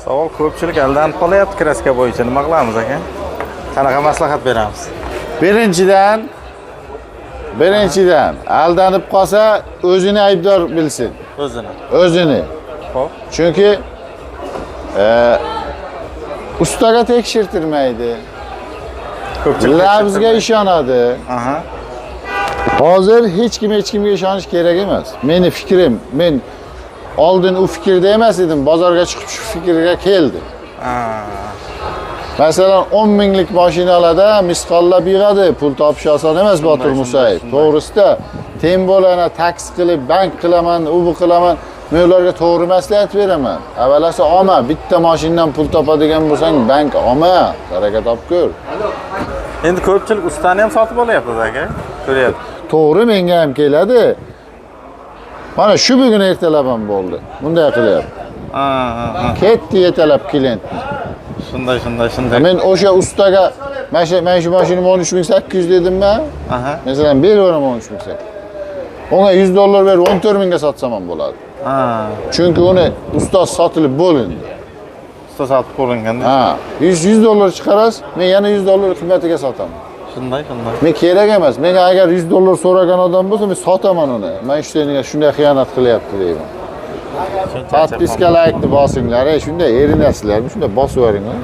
Savol: ko'pchilik aldanib qolyapti kraska bo'yicha. Nima qilamiz, aka? Qanaqa maslahat beramiz? Birinchidan aldanib qolsa, o'zini aybdor bilsin. O'zini. O'zini. Xo'p. Chunki ustaga tekshirtirmaydi. Ko'pchilik Labzga ishonadi. Aha. Hozir hech kim hech kimga ishonish kerak emas. Meni fikrim, men oldin u fikrda emas edim, bozorga chiqib shu fikrga keldim. Masalan, 10 minglik mashinalarda misqollab yig'adi, pul topish oson emas, Botur Musayev. To'g'risida, tem bo'lana taks qilib, bank qilaman, u bu qilaman. Men ularga to'g'ri maslahat beraman. Avvalasi olma, bitta mashinadan pul topadigan bo'lsang, bank olma, baraka topib ko'r. Endi ko'pchilik ustani ham sotib olyapti, aka. Ko'ryapti. To'g'ri, menga ham keladi. Mana shu bugun ertalab ham bo'ldi. Bunday qilyapti. Ketdi yetalab klientni. Shunday, shunday, shunday. Men o'sha ustaga mana shu mashinamni 13 800 dedim-mi? Aha. Masalan, beraveraman 13 800. Unga $100 berib 14 mingga sotsam ham bo'ladi. Chunki uni ustoz sotilib bo'lindi. Usta sotib qo'yilgan. Ha, 100 $100 chiqarasiz, men yana $100 qiymatiga sotaman. Shunday, shunday. Men kerak emas. Menga agar $100 so'ragan odam bo'lsa, men sotaman uni. Mana shu senga shunday xiyonat qilyapti deyman. Подписка, laykni bosinglar, ey, shunday erinasizlarmi? Shunday bosib yuboringlar.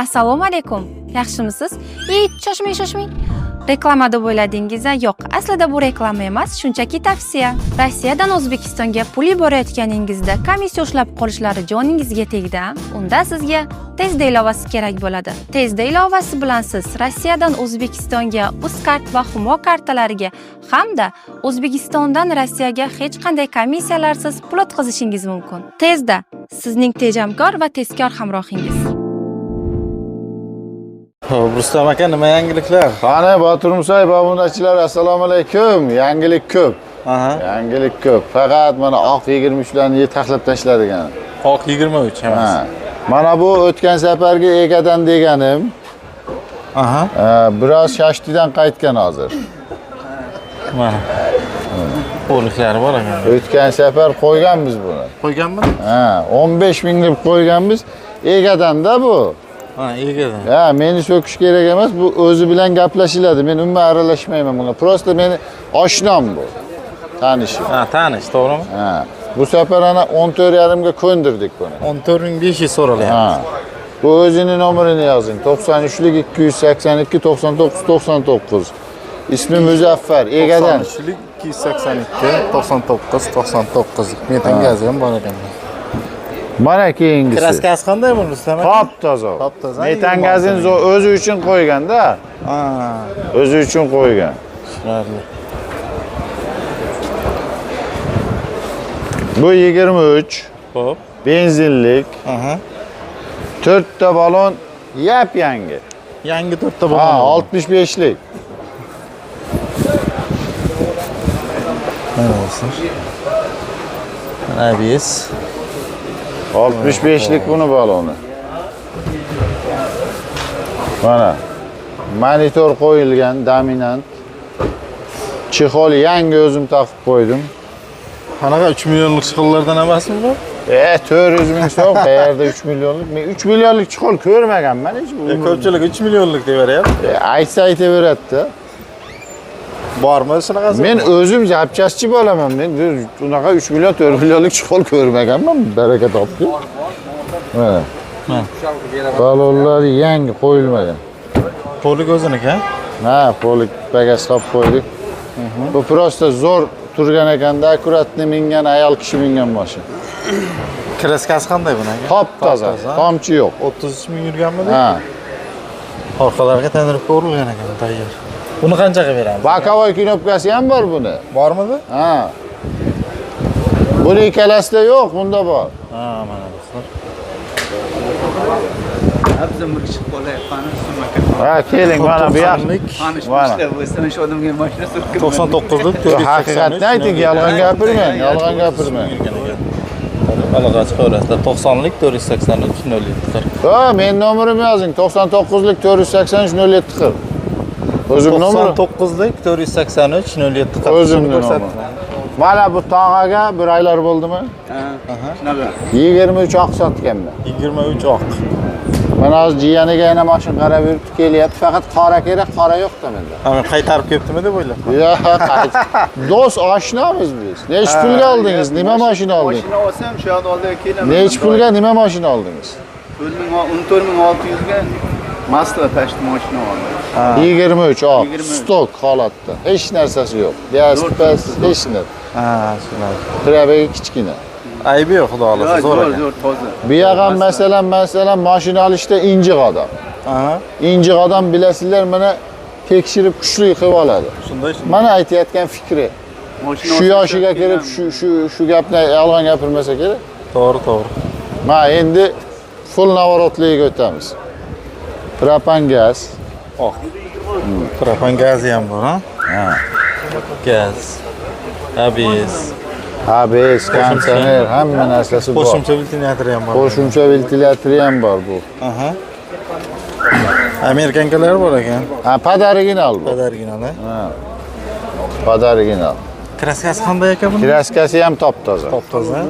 Assalomu alaykum. Yaxshimisiz? Ey, shoshmang, shoshmang. Reklama deb o'yladingiz a? Yo'q, aslida bu reklama emas, shunchaki tavsiya. Rossiyadan O'zbekistonga pul yuborayotganingizda komissiya ushlab qolishlari joningizga tegdi a? Unda sizga Tezda ilovasi kerak bo'ladi. Tezda ilovasi bilan siz Rossiyadan O'zbekistonga Uzcard va Humo kartalariga hamda O'zbekistondan Rossiyaga hech qanday komissiyalarsiz pul o'tkazishingiz mumkin. Tezda sizning tejamkor va tezkor hamrohingiz. Xo'p, Rustam aka, nima yangiliklar? Qani, Botur Musayev, obunachilar, assalomu alaykum. Yangilik ko'p. Aha. Yangilik ko'p. Faqat mana oq 23larni taxlab tashladigan. Oq 23 emas. Ha. Mana bu o'tgan safargi egadan deganim. Aha. Biroz shashtidan qaytgan hozir. Mana. Poliklari bor ekan. O'tgan safar qo'yganmiz buni. Qo'yganmi? Ha, 15 ming deb qo'yganmiz. Egadan-da bu. Ha, egadan. Ha, meni so'kish kerak emas, bu o'zi bilan gaplashiladi. Men umuman aralashmayman bunga. Просто meni oshnam bu. Tanishim. Ha, tanish, to'g'rimi? Ha. Bu safar ana 14,5 ga ko'ndirdik buni. 14 500 so'ralyapti. Ha. Bu o'zini nomerini yozing. 93lik 282 99 99. İsmi Muzaffar, egadan. 93lik 282 99 99. Metan gazi ham bor ekan. Mana keyingisi. Kraskasi qanday bu, Rustam aka? Top toza. Top-toza. Metan gazini o'zi uchun qo'ygan-da. Ha, O'zi uchun qo'ygan. tushunarli. Bu 23 Xo'p. benzinlik. Aha. 4 ta balon yap yangi. Yangi to'rtta Ha, balon. 65lik. Mana, do'stlar. ABS. 65lik buni baloni. Mana. Monitor qo'yilgan, dominant. Чехол yangi, o'zim taqib qo'ydim. Qanaqa, 3 millionlik чехол lardan emasmi bu? E, 400 ming so'm, qayerda 3 millionlik? Men 3 millionlik чехол ko'rmaganman hech. Ko'pchilik 3 millionlik deyaveryapti. E, aytsa aytaveradi-da. Bormi shunaqasi? Men o'zim запчасть chi bo'laman. Men unaqa 3 million, 4 millionlik чехол ko'rmaganman. Baraka topdi. Mana. Balonlar yangi qo'yilmagan. Полик o'ziniki, ha? Ha, полик bagaj solib qo'ydik. Bu просто zo'r turgan ekanda, аккуратный mingan, ayol kishi mingan mashina. Kraskasi qanday buni, aka? Top toza, tomchi yo'q. 33 ming yurganmidi? Ha. Orqalariga tonirovka urilgan ekan, tayyor. Buni qanchaga beramiz? Боковой knopkasi ham bor buni. Bormidi? Ha. Buni ikkalasida yo'q, bunda bor. Ha, mana, do'stlar. Abzan bir kishi qolyapman, aka. Ha, keling, mana bu yoq. 90lik, Tanish Mana. bilishlar bo'lsa, shu odamga mashina surtib. 99lik. Haqiqatni ayting, yolg'on gapirmang, yolg'on gapirmang. Aloqa chiqaverasizlar. 90lik 483 07 40. Ha, men nomerimni yozing. 99lik 483 07 40. O'zim nomerim. 99lik 483 07 40. O'zimni Shuni ko'rsatdim. nomerim. Mana bu tog'aga bir oylar bo'ldimi? Ha, shunaqa. 23 oq sotganman. 23 oq. Mana hozir jiyaniga yana mashina qarab yuribdi, kelyapti. Faqat qora kerak, qora yo'q-da menda. Ha, men qaytarib kelibdimi deb o'ylab. Yo'q, qayt. Do'st oshnamiz biz. Nechi pulga oldingiz? Nima mashina oldingiz? Mashina olsam shu yoqda oldiga kelaman. Nechi pulga nima mashina oldingiz? 14 600 ga Masla tashli mashina oldim. 23 oq, 23. stok holatda. Hech narsasi yo'q. Gaz, Zo'r paz, turibdi, hech narsa. Ha, shunday. Пробег i kichkina. Aybi yo'q, xudo xohlasa, Yo'q, zo'r zo'r, ekan. zo'r, toza. Bu yoq ham masalan, mashina olishda injiq odam. Aha, Injiq odam bilasizlar, mana tekshirib kuchli qilib oladi. shunday, shunday. Mana aytayotgan fikri. Mashina Shu olsam yoshiga kirib kelaman. shu gapni yolg'on gapirmasa kerak. To'g'ri, to'g'ri. Ma endi full наворот liga o'tamiz. Propan gaz. Oq. Propan gazi ham bor, ha? Ha. Gaz. ABS. ABS, konditsioner, hamma narsasi bor. Qo'shimcha ventilyatori ham bor. Qo'shimcha ventilyatori ham bor bu. Aha. Американка lar bor ekan. Ha, под original bu. Под original, ha? Под original. Краска si qanday aka buni? Краска si ham top-toza. Top-toza.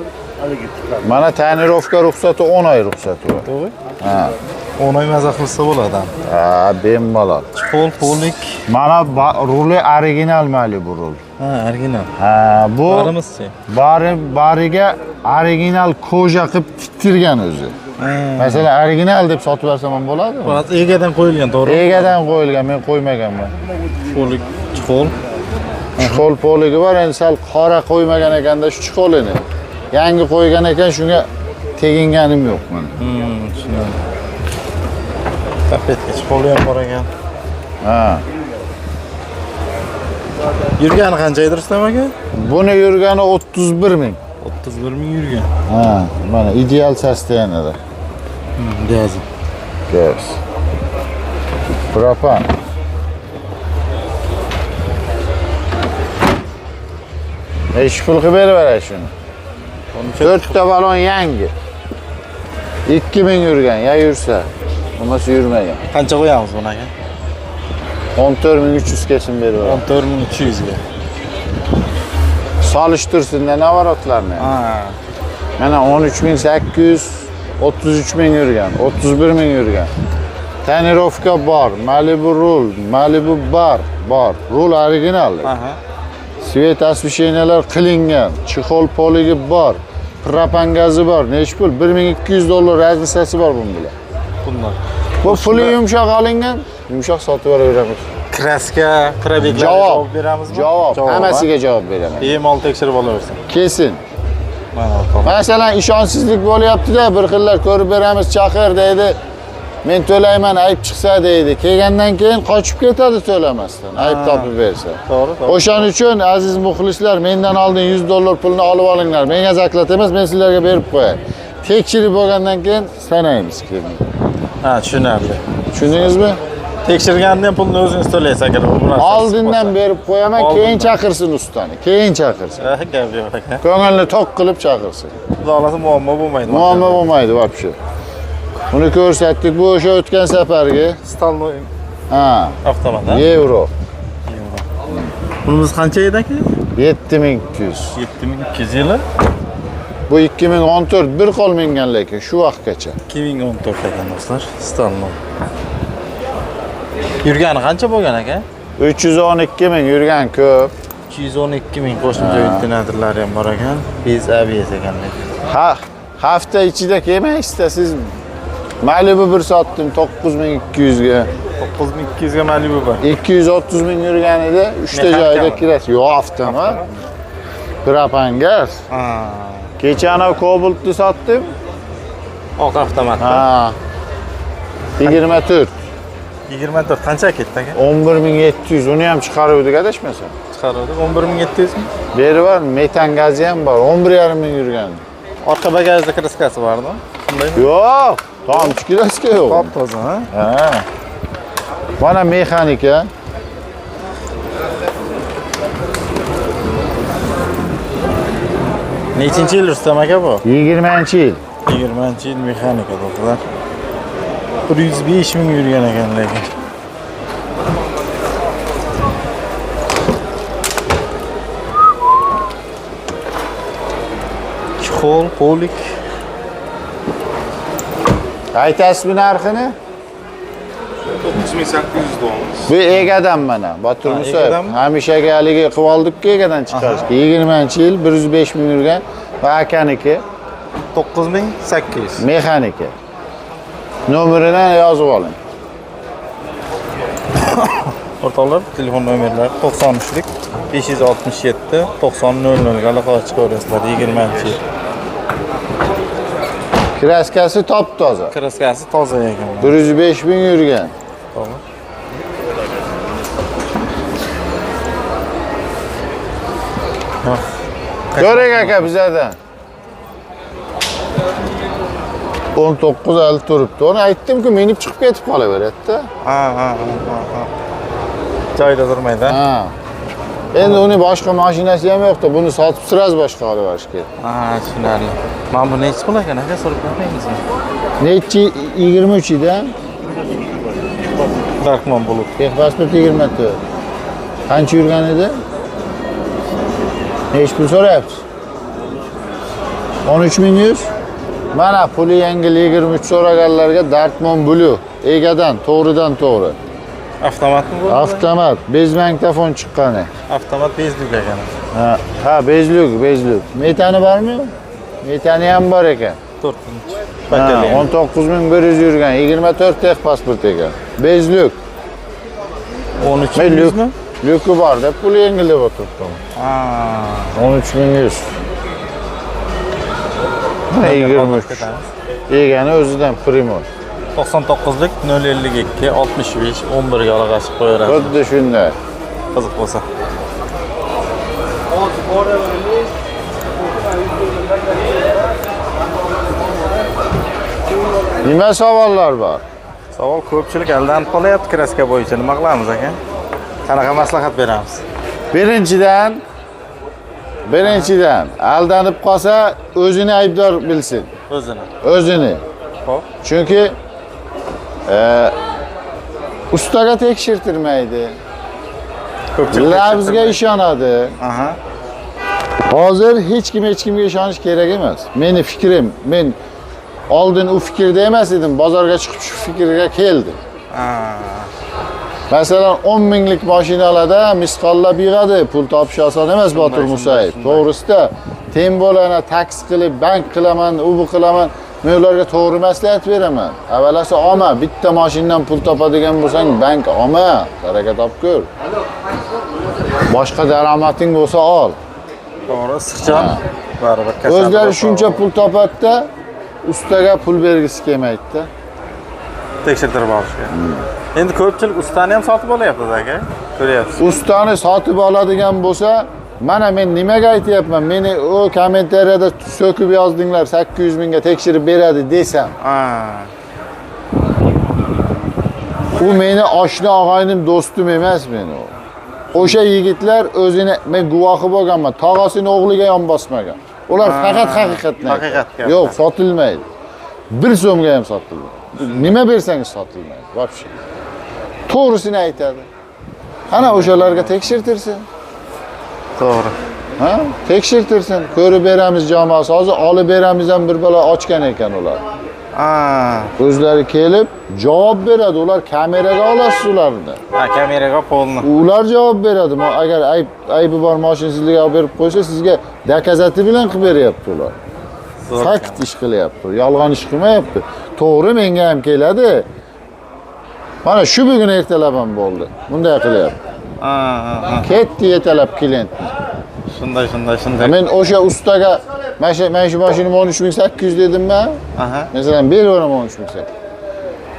Mana тонировка ruxsati 10 oy ruxsati bor. To'g'ri? Ha. 10 oy maza qilsa bo'ladi. Ha, bemalol. Qo'l, полик. Mana ruli original Malibu rul. Ha, original. Ha, bu Barimizchi? bari bariga original кожа qilib tiktirgan o'zi. Masalan, original deb sotib bersam ham bo'ladimi? Bu egadan qo'yilgan, to'g'ri? Egadan qo'yilgan, men qo'ymaganman. Полик, чехол. Чехол полigi bor, endi sal qora qo'ymagan ekanda shu чехол ini. Yangi qo'ygan ekan, shunga teginganim yo'q mana. Tushunarli. Tapetka чехол i ham bor ekan. Ha. Yurgani qancha edi, Rustam aka? Buni yurgani 31 ming. 31 ming yurgan. Ha, mana ideal состояние da. Gazi. Gaz. Propan. Nechi pul qilib berib beray shuni? To'rtta balon yangi. 2000 yurgan, ya yursa, bo'lmasa yurmagan. Qancha qo'yamiz buni aka? 14 300 kesin berib beraman. 14 300 ga. Solishtirsin-da наворот larni. Ha. Mana 13 800, 33 ming yurgan, 31 ming yurgan. Тонировка bor, Malibu rul, Malibu bar bor. Rul original. Aha. Свет освещения lar qilingan, чехол полigi bor, propan gazi bor. Nechi pul? 1200 dollar разница si bor bun bilan. Bundan. Bu puli yumshoq olingan, yumshoq sotib yuboraveramiz. Краска, пробег larga Javob. javob beramizmi? Javob, ha? hammasiga javob beraman. Bemalol tekshirib olaversin. Kesin. Mana o'rtoqlar. Masalan, ishonchsizlik bo'lyapti-da, bir xillar ko'rib beramiz, chaqir deydi. Men to'layman, ayb chiqsa deydi. Kelgandan keyin qochib ketadi to'lamasdan, ayb topib bersa. To'g'ri, to'g'ri. O'shaning uchun aziz muxlislar, mendan oldin 100 dollar pulni olib olinglar. Menga заклад emas, men sizlarga berib qo'yay. Tekshirib bo'lgandan keyin sanaymiz keyin. Ha, tushunarli. Tushundingizmi? Tekshirganda ham pulni o'zingiz to'laysiz agar bu narsa Oldindan berib qo'yaman, Oldindan. keyin chaqirsin ustani. Keyin chaqirsin. Ha, gap yo'q aka. Ko'ngilni to'q qilib chaqirsin. Xudo xohlasa muammo bo'lmaydi. Muammo bo'lmaydi вообще. Buni ko'rsatdik. Bu o'sha o'tgan safargi. Стальной Ha, avtomat, ha? Yevro. Bunimiz qancha edi aka? 7200. 7200 yili. Bu 2014 bir qo'l mingan lekin shu vaqtgacha. 2014 ekan do'stlar. Стальной. Yurgani qancha bo'lgan aka? 312 ming yurgan ko'p. 212 ming, qo'shimcha ventilyatorlari ham bor ekan. Bez ABS ekan lekin. Ha, hafta ichida kelmaysizda siz. Malibu bir sotdim 9200 ga. 9200 ga Malibu bor. 230 ming yurgan edi. 3 ta Mexanika joyda mi? kirasiz. Yo'q, avtomat. Propan gaz. Ha. Kecha ana Cobaltni sotdim. Oq avtomat. Ha. 24. 24 qancha ketdi aka? 11 700 uni ham chiqaruvdik adashmasam. Chiqaruvdik 11 700 mi? Beri var, metan gazi ham bor. 11,5 ming yurgan. Orqa bagajda краска si bormi? Shundaymi? Yo'q, tomchi краска yo'q. Top toza, ha? Ha. Mana mexanika. Nechinchi yil, Rustam aka, bu? 20-yil. 20-yil mexanika do'stlar. 105 ming yurgan ekan lekin. Chexol, polik. Aytasizmi narxini? 9800 dollar. Bu egadan mana. Botir Ha, Musayev. egadanmi? Hamishaga haligi qilib oldik-ku egadan chiqarishga. 20-yil 105 ming yurgan va akaniki, 9800. mexaniki. Nomerini yozib oling. O'rtoqlar, telefon nomerlari 93lik 567 90 00 ga aloqaga chiqaverasizlar 20-yil. Kraskasi top-toza. Kraskasi toza ekan. 105 ming yurgan. To'g'ri. Ko'ring aka bizadan. 19 hali turibdi. Uni aytdim-ku, minib chiqib ketib qolaveradi-da. Ha. Joyida turmaydi. Ha. Ha. Endi uni boshqa mashinasi ham yo'q-da, buni sotib sraz boshqa olib borish kerak. Ha, tushunarli. Mana bu nechi pul ekan aka, so'rab ko'rmaymizmi? Nechi 23 edi? Darkman bulut. Texpasport 24. Qancha yurgan edi? Nechi pul so'rayapsiz? 13100. Mana puli yengil 23 so'raganlarga Dartmon Blue egadan, to'g'ridan to'g'ri. Avtomatmi bu? Avtomat, bez magnitofon chiqqani. Avtomat bezlik ekan. Ha, ha, bezluk, bezluk. Metani bormi? Metani ham bor ekan. 4-inchi. Ha, 19100 yurgan, 24 texpasport ekan. Bezluk. 13 Men yuzmi? Lyuki bor deb puli yengil deb o'tiribdim. Ha. 13100. Mana 23. Egani o'zidan primoy. 99lik 052 65 11 ga aloqa chiqib qo'yaverasiz. Xuddi shunday. Qiziq bo'lsa. Nima savollar bor? Savol ko'pchilik aldanib qolyapti kraska bo'yicha. Nima qilamiz aka? Qanaqa maslahat beramiz? Birinchidan aldanib qolsa o'zini aybdor bilsin. O'zini. O'zini. Xo'p. Chunki ustaga tekshirtirmaydi. Ko'pchilik Labzga ishonadi. Aha. Hozir hech kim hech kimga ishonish kerak emas. Meni fikrim, men oldin u fikrda emas edim, bozorga chiqib shu fikrga keldim. Masalan, 10 minglik mashinalarda misqollab yig'adi, pul topish oson emas Botir Musayev. To'g'risida, tembolana taks qilib, bank qilaman, u bu qilaman. Men ularga to'g'ri maslahat beraman. Avvalasi olma, bitta mashinadan pul topadigan bo'lsang, bank olma, baraka topib ko'r. Boshqa daromading bo'lsa ol. To'g'ri, issiqjon. Baribir kasal. O'zlari shuncha pul topadi-da, ustaga pul bergisi kelmaydi-da. Tekshirtirib olish kerak. Endi ko'pchilik ustani ham sotib olyapti aka. Ko'ryapsiz. Ustani sotib oladigan bo'lsa, mana men nimaga aytyapman? Meni u kommentariyada so'kib yozdinglar, 800 mingga tekshirib beradi desam. U meni oshna og'aynim, do'stim emas meni u. O'sha yigitlar o'zini, men guvohi bo'lganman, tog'asini o'g'liga yon bosmagan. Ular faqat haqiqatni aytadi. Haqiqatga. Yo'q, sotilmaydi. 1 so'mga ham sotilmaydi. Nima bersangiz sotilmaydi, вообще. To'g'risini aytadi. Ana o'shalarga tekshirtirsin. To'g'ri. Ha? Tekshirtirsin. Ko'rib beramiz jamoasi. Hozir olib beramiz ham bir balo ochgan ekan ular. O'zlari kelib javob beradi. Ular kameraga olasiz ularni. Ha, kameraga polni. Ular javob beradi. Agar aybi bor mashina sizga olib berib qo'ysa, sizga dokazati bilan qilib beryapti ular. Fakt ish qilyapti. Yolg'on ish qilmayapti. To'g'ri menga ham keladi. Mana shu bugun ertalab ham bo'ldi. Bunday qilyapti. Ketdi yetalab klientni. Shunday, shunday, shunday. Men o'sha ustaga mana shu mashinamni 13800 dedim-mi? Masalan, beraveraman 13800.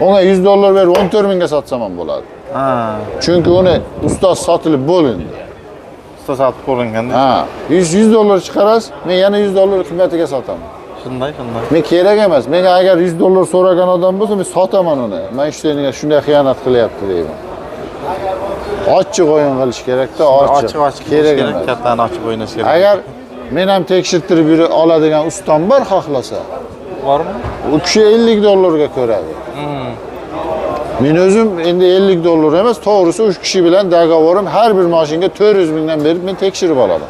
Unga $100 berib 14 mingga sotsam ham bo'ladi. Chunki uni ustoz sotilib bo'lindi. Usta sotib bo'linganda. Ha, $100 chiqarasiz, men yana $100 qiymatiga sotaman. Shunday, shunday. Men kerak emas. Menga agar $100 so'ragan odam bo'lsa, men sotaman uni. Men shu shunday xiyonat qilyapti deyman. Ochiq o'yin qilish kerak-da, ochiq. Ochiq ochiq kerak kerak, emas. Kattani ochib o'ynash kerak. Agar men ham tekshirtirib yura oladigan ustam bor xohlasa. Bormi? U kishi $50 ga ko'radi. Men o'zim endi $50 emas, to'g'risi o'sha kishi bilan dogovorim har bir mashinga 400 mingdan berib men tekshirib olaman.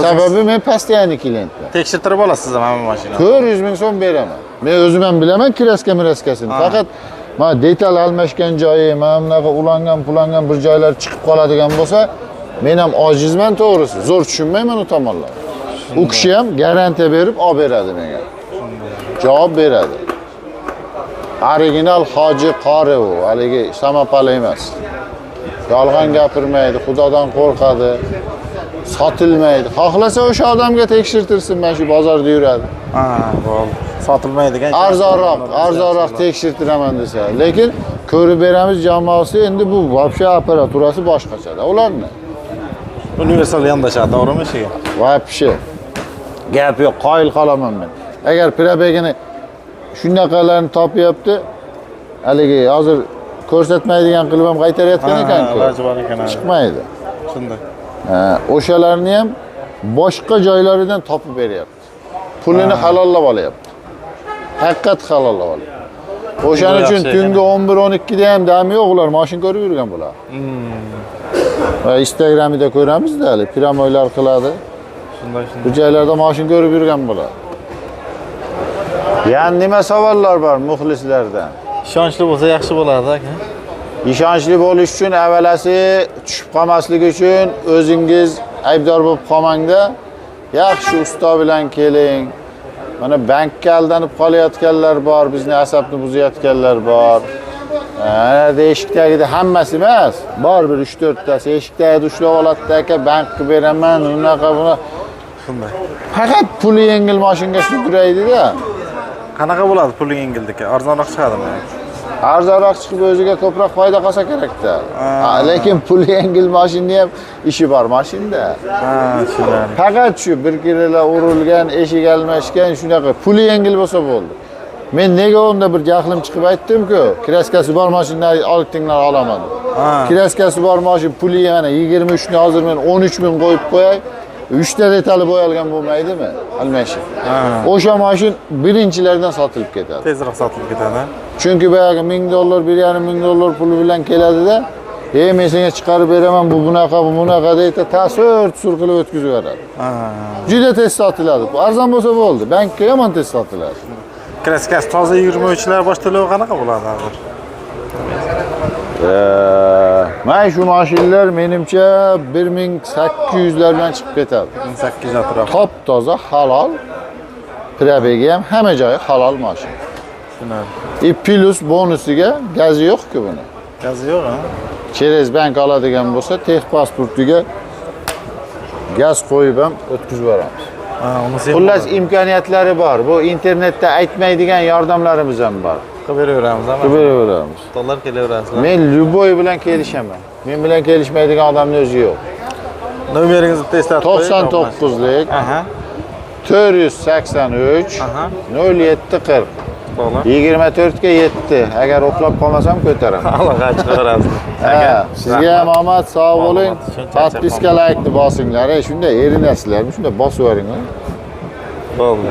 Sababi men постоянный клиент man. Tekshirtirib olasiz mana bu mashinani. 400 ming so'm beraman. Men o'zim ham bilaman краска miraskasini. Faqat mana detal almashgan joyi, mana bunaqa ulangan, pulangan bir joylar chiqib qoladigan bo'lsa, men ham ojizman to'g'risi. Zo'r tushunmayman u tomonlarni. U kishi ham garantiya berib olib beradi menga. Javob beradi. Original Hoji Qori u, haligi самопал emas. Yolg'on gapirmaydi, Xudodan qo'rqadi. Sotilmaydi. Xohlasa o'sha odamga tekshirtirsin, mana shu bozorda yuradi. Ha, bo'ldi. Sotilmaydigan. Arzonroq tekshirtiraman desa. Lekin ko'rib beramiz jamoasi, endi bu вообще apparaturasi boshqachada ularni. Universal yondashadi, to'g'rimi ishiga? Вообще gap yo'q, qoyil qolaman men. Agar пробег ini shunaqalarni topyapti, haligi hozir ko'rsatmaydigan qilib ham qaytarayotgan ekan-ku. Iloji bor ekan. Ha. Chiqmaydi. Shunday. Ha, o'shalarni ham boshqa joylaridan topib beryapti. Pulini halollab olyapti. Haqiqat halollab olyapti. O'shaning Bu uchun yaxshi tungi 11-12 da ham dami yo'q, ular mashina ko'rib yurgan bular. Va Instagramida ko'ramizda, hali прямой lar qiladi. Shunday, shunday. Bu joylarda mashina ko'rib yurgan bular. Yani nima savollar bor muxlislardan? Ishonchli bo'lsa yaxshi bo'lardi, aka. Ishonchli bo'lish uchun avvalasi tushib qolmaslik uchun o'zingiz aybdor bo'lib qolmangda, yaxshi usta bilan keling. Mana bankka aldanib qolayotganlar bor, bizni asabni buzayotganlar bor. Ana eshik tagida hammasi emas, bor bir 3-4 tasi eshik tagida ushlab oladi, aka, bank qilib beraman, unaqa buna. Shunday. Faqat puli yengil mashinga sudraydida. Qanaqa bo'ladi puli yengildiki? Arzonroq chiqadimi? Arzonroq chiqib o'ziga ko'proq foyda qolsa kerakda. Ha, lekin puli yengil mashinani ham ishi bor mashinada. Ha, tushunarli. Faqat shu bir kerelar urilgan, eshik almashgan shunaqa puli yengil bo'lsa bo'ldi. Men nega unda bir jahlim chiqib aytdim-ku, краска si bor mashinani oltinglar olaman deb. Краска si bor mashina puli mana 23 ni hozir men 13 ming qo'yib qo'yay. 3 ta detali bo'yalgan bo'lmaydimi? Almashib. O'sha mashin birinchilardan sotilib ketadi. Tezroq sotilib ketadi. Chunki boyagi 1000 dollar, 1,5 ming dollar puli bilan keladida, "Ey, men senga chiqarib beraman, bu bunaqa, bu bunaqa" deydi, tasir tusur qilib o'tkazib yuboradi. Juda tez sotiladi. Arzon bo'lsa bo'ldi. Bankka yomon tez sotiladi. Краска si toza 23lar bosh to'lovi qanaqa bo'ladi hozir? Mana shu mashinalar menimcha 1800 lar bilan chiqib ketadi. 1800 atrof. Top toza, halol. Пробег i ham hamma joyi halol mashina. Tushunarli. И плюс bonusiga gazi yo'q-ku buni. Gazi yo'q, ha? Через bank oladigan bo'lsa, техпаспорт iga gaz qo'yib ham o'tkazib yuboramiz. Ha, unisi ham Xullas, bo'ladi. Imkoniyatlari bor. Bu internetda aytmaydigan yordamlarimiz ham bor. Qilib beraveramiz, Qilib beraveramiz. Dollar kelaverasizlar. Men любой bilan kelishaman. Men bilan kelishmaydigan odamning o'zi yo'q. Nomeringizni bitta eslatib qo'ying. 99lik 483 07 40. Dollar. 24 ga 7. Agar uxlab qolmasam ko'taraman. Aloqa chiqaverasiz. Ha, sizga ham omad, sog' bo'ling. Omad, shuncha. Подписка, laykni bosinglar. Ey, shunday erinasizlarmi? Shunday bosib yuboring. Bo'ldi.